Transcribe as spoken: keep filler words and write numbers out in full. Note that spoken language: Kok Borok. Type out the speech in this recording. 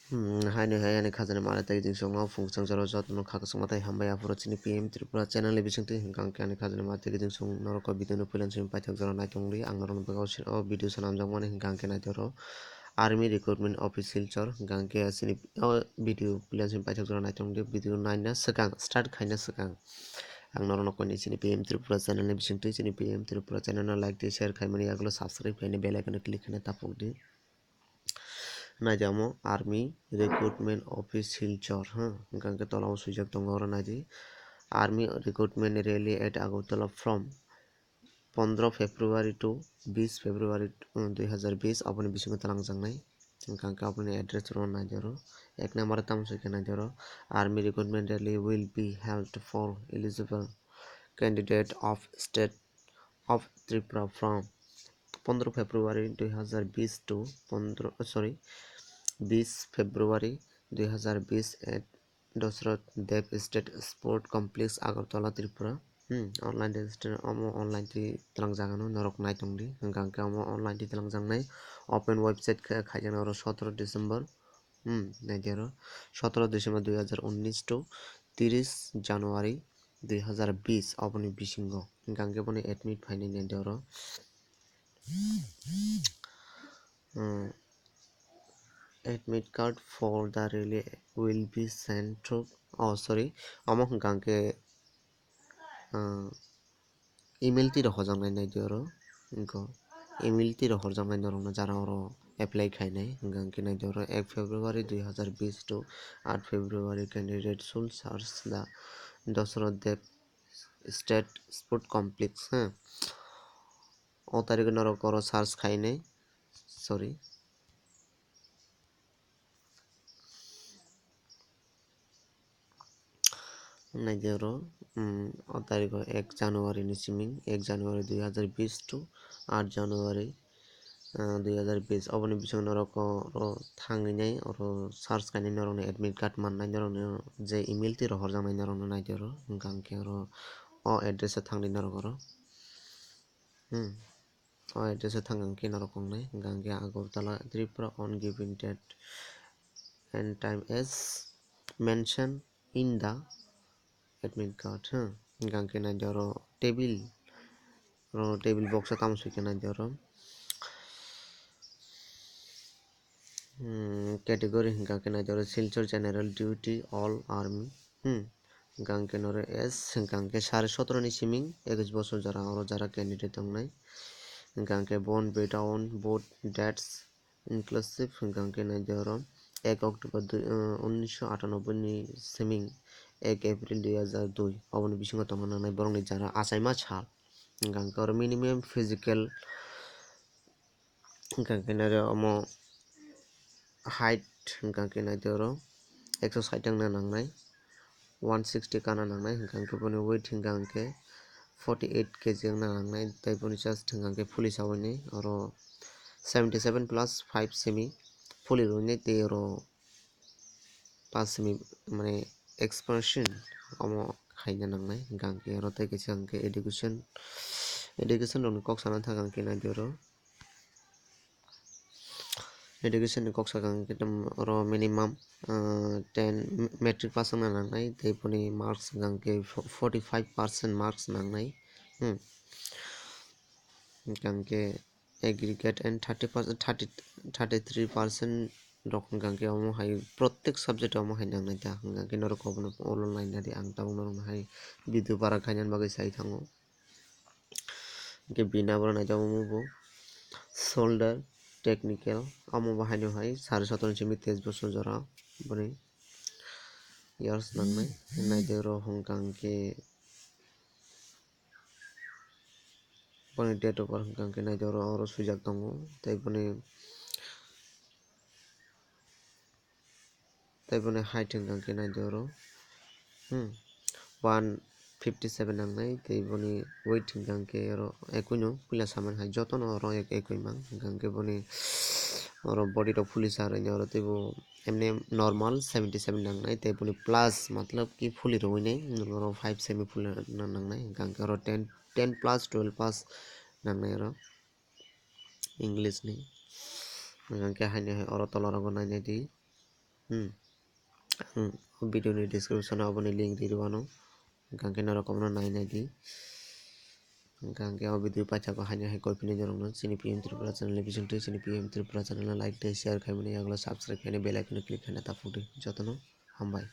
Hmm, haino hai ani khajani mare tei jing songno phung chang jora jotono kha kwchangma tei hambai aphuru chini P M Tripura channel ni bisingtwi hwnkha hwnkhe ani khajani mare tei jing song norok o video no puila simi paithak jora naitongdi ang norokno bwkha o video swnamjakmani hwnkha hwnkhe naitoro Army Recruitment Office Silchar hwnkha hwnkhe chini o video puila simi paithak jora naitongdi video naina swkang start khaina swkang ang norokno koni chini P M Tripura channel ni bisingtwi chini P M Tripura channel no like tei share khaimani yagulo subscribe khaina bell icon o click khaina tapokdi. Naidi omo Army Recruitment Office Silchar, ha, hwnkha hwnkhe tola o swijak tongo oro naidi Army Recruitment Rally at Agartala from pondro February to bis February, um, dui hazar bis aboni bisingo twlangjaknai. Hwnkha hwnkhe aboni address rw naidi oro. Ek number o tamo swi khe naidi oro, Army Recruitment Rally will be held for eligible candidate of state of Tripura from pondro February dui hazar bis to pondro, oh, sorry, bis February dui hazar bis at Dosroth Deb State Sport Complex, Agartala, Tripura. Hmm, online register omo online twi twlang jagano norok naitongdi. Hwnkha hwnkhe omo online twi twlang jaknai open website khe khaijaknai oro sotoro December. Hmm, naidi oro sotoro December dui hazar unnish to tiris January dui hazar bis aboni bisingo hwnkha hwnkhe boni admit phainai naidi oro. Hmm, admit card for the rally will be sent to, oh, sorry, omo hwnkha hwnkhe, ah, email twi rohorjaknai naidi oro. Hwnkhe email twi rohorjaknai norokno jara oro apply khainai hwnkha hwnkhe naidi oro ek February dui hazar bis to aat February candidate should search the Dosroth Deb State Sport Complex, ha. O tarikh norok oro search khainai, sorry. Naidi oro, um, o tarikh o ek January ni siming, ek January dui hazar bis to aat January, ah, dui hazar bis. Oboni bisingo norok oro thangwi nai, oro search khainai norokni admit card mannai, norokni je email twi rohorjaknai norokno naidi oro. Hwnkha hwnkhe oro o address o thangdi norok oro. Hmm. O address o thang hwnkhe norok wngnai, hwnkha hwnkhe Agartala, Tripura on given date and time as mentioned in the admit card, ha. Hwnkha hwnkhe naidi oro table, oro table box o tamo swi khe naidi oro. Hmm, category hwnkha hwnkhe naidi oro Silchar General Duty All Army. Hmm, hwnkha hwnkhe noro S hwnkha hwnkhe sare sotoro ni siming ekis bosor jora oro jara candidate tongnai. Hwnkha hwnkhe born between both dates inclusive hwnkha hwnkhe naidi oro ek October dui, uh, unnisho atanoboi ni siming ek April dui hazar dui oboni bisingo tongna nangnai borokni jara achaima sal. Hwnkha hwnkhe oro minimum physical hwnkha hwnkhe naidi omo height hwnkha hwnkhe naidi oro ekso sait wngna nangnai, one sixty kana nangnai, hwnkha hwnkhe boni weight hwnkha hwnkhe forty eight K G wngna nangnai, tei boni chest hwnkha hwnkhe phuli sawi nai oro seventy seven plus five simi phuli rwinai tei oro pass simi mane expression omo khaina nangnai hwnkha hwnkhe oro tei kaisa hwnkhe education, education rokni kok sana thang hwnkhe naidi oro. Education ni kok saka hwnkhe oro minimum, ah, ten matric pass wngna nangnai tei boni marks hwnkha hwnkhe forty five percent marks nangnai. Hmm. Hwnkha hwnkhe aggregate and thirty percent, thirty, thirty three percent rok hwnkha hwnkhe omo hai protek subject omo hai nangnai ta hwnkha hwnkhe norok obono olo nainadi ang tabuk norokno hai video bara khainani bagwi sai thango. Hwnkhe bini abo naijak omo bo solder technical omo bo haino hai sare sotoro simi teis bosor jora boni years nangnai naidi oro hwnkha hwnkhe boni date of birth hwnkha hwnkhe naidi oro oro swijak tongo tei boni tei boni height hwnkha hwnkhe naidi oro, hmm, one fifty seven nangnai tei boni weight hwnkha hwnkhe oro ekui no puila samani hai jotono oro ek ekui mang hwnkha hwnkhe boni oro body rok phuli sa rwini oro teibo emni normal seventy seven nangnai tei boni plus matlab ki phuli rwinai oro five semi phuli nangnai hwnkha hwnkhe oro ten, ten plus twelve pass nangnai oro English ni hwnkha hwnkhe haino hai oro tola rogo nainai di. Hmm. Ang o video ni description o aboni link ri rwano. Hwnkhe norok omono nai nai di. Hwnkhe o video paithago haino hai koi philwi norokno chini P M Tripura channel ni bisingtwi chini P M Tripura channel no like tei share khaimani yagulo subscribe khaina bell icon o click khaina taphukdi. Jotono hambai.